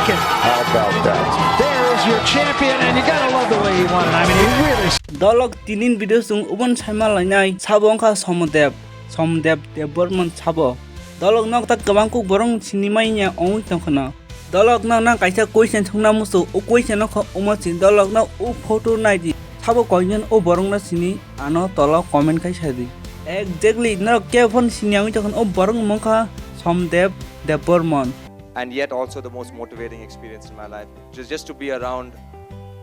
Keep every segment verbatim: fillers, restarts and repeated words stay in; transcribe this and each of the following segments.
How about that? There is your champion, and you gotta love the way he won it. I mean, he really Dolok tinin video sung ubon saima lainai sabo wngkha Somodev, Somodev Debbarman sabo. Dolok nok tak kwbang kuk borok sinimanya ongwi tongkhwna. Dolok no nang kaisa question thungna musu, o question no kho omo si dolok no o photo nai di. Sabo koijon o borok no sini ano tolo comment khai sa di. Exactly, norok kebo phano sini ongwi tongkhwna o borok ni mung kha Somodev Debbarman. And yet also the most motivating experience in my life. Just, just to be around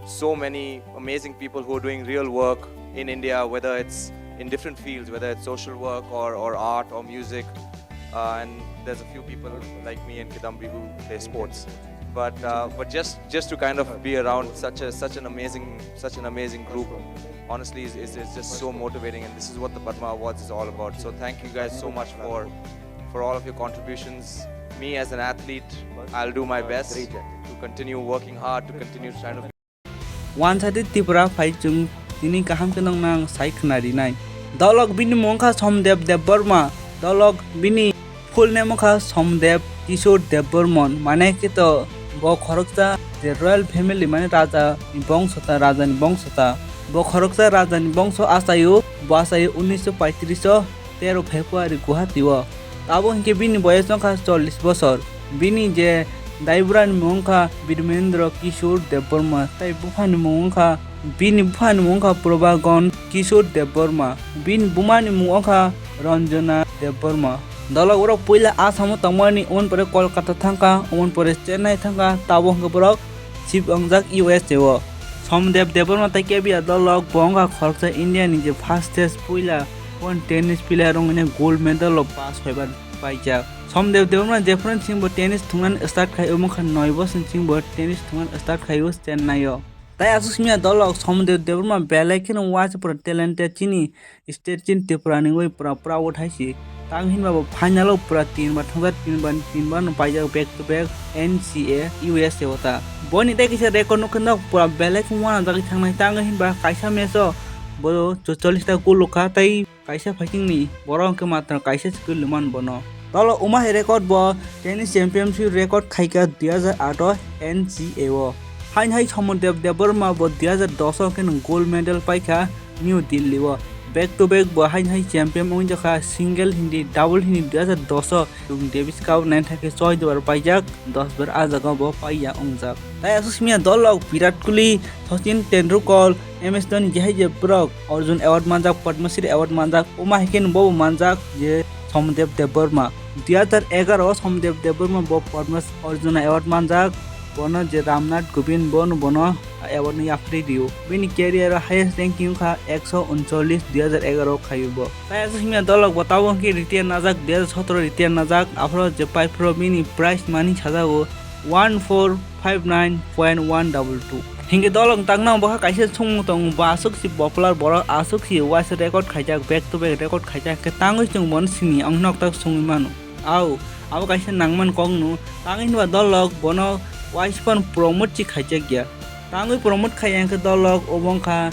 so many amazing people who are doing real work in India, whether it's in different fields, whether it's social work or, or art or music. Uh, and there's a few people like me and Kidambi who play sports. But, uh, but just, just to kind of be around such a, such an amazing, such an amazing group, honestly, is, is, is just so motivating. And this is what the Padma Awards is all about. So thank you guys so much for for all of your contributions. Me as an athlete, I'll do my best to continue working hard, to continue trying to Wansadi Tripura phai chwng tini kaham khe nokno ang sai khna rinai. Dolok bini mung kha Somdev Debbarma. Dolok bini full name kha Somdev Kishore Debbarman. Mane khe to bo khoroksa je royal family mane raja ni bongso ta, raja ni bongso ta. Bo khoroksa raja ni bongso achaio, bo achaio unnish paitris o tero February Guwahati o. Abo hinkhe bini boyes wngkha chollish bosor. Bini je daibrani mung wngkha Birmendra Kishore Debbarma, tei buphani mung wngkha, bini buphani mung wngkha Probagon Kishore Debbarma, bini bumani mung wngkha Ranjana Debbarma. Dolok borok puila Assam o tongmani, umoni pore Kolkata thangkha, umoni pore Chennai thangkha, tabo hinkhe borok shift wngjak U S A o. Somdev Debbarma tei K B R Dolok bo wngkha khoroksa India ni je fastest puila one tennis player wngmani gold medal o pass hoibar paijak. Somdev Debbarma jephru singbo tennis thungnani start khai omo kha noi bosong singbo tennis thungnani start khai o Chennai o. Tai aswk simiya Dolok Somdev Debbarma belai kheno waisa pura talented chini state chini Tripura ni oi pura proud hai si. Tang hinba bo final o pura tin bar thangsa tin bar tin bar no paijak back to back N C A U S A o ta. Boni tei kisa record no kheno pura belai kheno wana jagwi thangnai tang hinba kaisa match o bo chollish ta goal lukha tai kaisa phaikingni borok hwnkhe matwr kaisa se kwlwman bono. Tolo Umai record bo tennis championship record khaikha dui hajar aat o N C A o. Hain hai Somodev Debbarma bo dui hajar dos o khe gold medal paikha New Delhi o. Back to back bo hain hai champion wngjakha single hindi double hindi dui hajar dos o. Chwng Davis Cup naithakhe choi dubar paijak, dos bar ah jagao bo paiya wngjak. Tai aswk simiya Dolok Virat Kohli, Sachin Tendulkar, M S Dhoni jehai je borok Arjun Award manjak, Padma Shri Award manjak, omo hai khe bobo manjak je Somdev Debbarma. Dui hajar egaroh o Somdev Debbarma bo Padma Arjuna Award manjak, bono je Ramnath Kovind bono bono award no yapharwi rio. Bini career o highest ranking wngkha ekso uncholish dui hajar egaroh o khaio bo. Tai aswk simiya Dolok bo tabuk hwnkhe retire najak, dui hajar sotoro retire najak, aphuru je paiphuru bini prize money sajago one four five nine point one double two. Hinkhe Dolok tangna bokha kaisa songmung tongo, bo aswk si popular borok, aswk si waisa record khaijak, back to back record khaijak, hinkhe tangwi chwng bono sini ang noktak songwi mano. Au, abo kaisa nangman kokno, tangwi hinba Dolok bono waisa phano promote si khaijakya. Tangwi promote khaiya hinkhe Dolok obo wngkha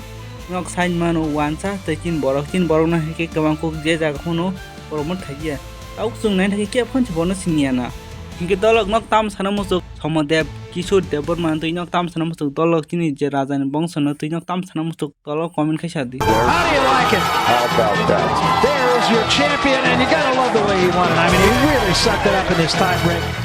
nok sain mano wansa tei chini borok, chini borokno hinkhe kwbang kuk je jaga phano promote khaiya. Tabuk chwng naina thangkhe kebo phano se bono siniya na. Hinkhe Dolok nok tam sana muchuk Somodev, Kishore Debbarma twi nok tam sana muchuk Dolok chini je rajani bongsono twi nok tam sana muchuk Dolok comment khai sa di. How do you like it? How about that? There is your champion, and you gotta love the way he won it. I mean, he really sucked it up in this tie break.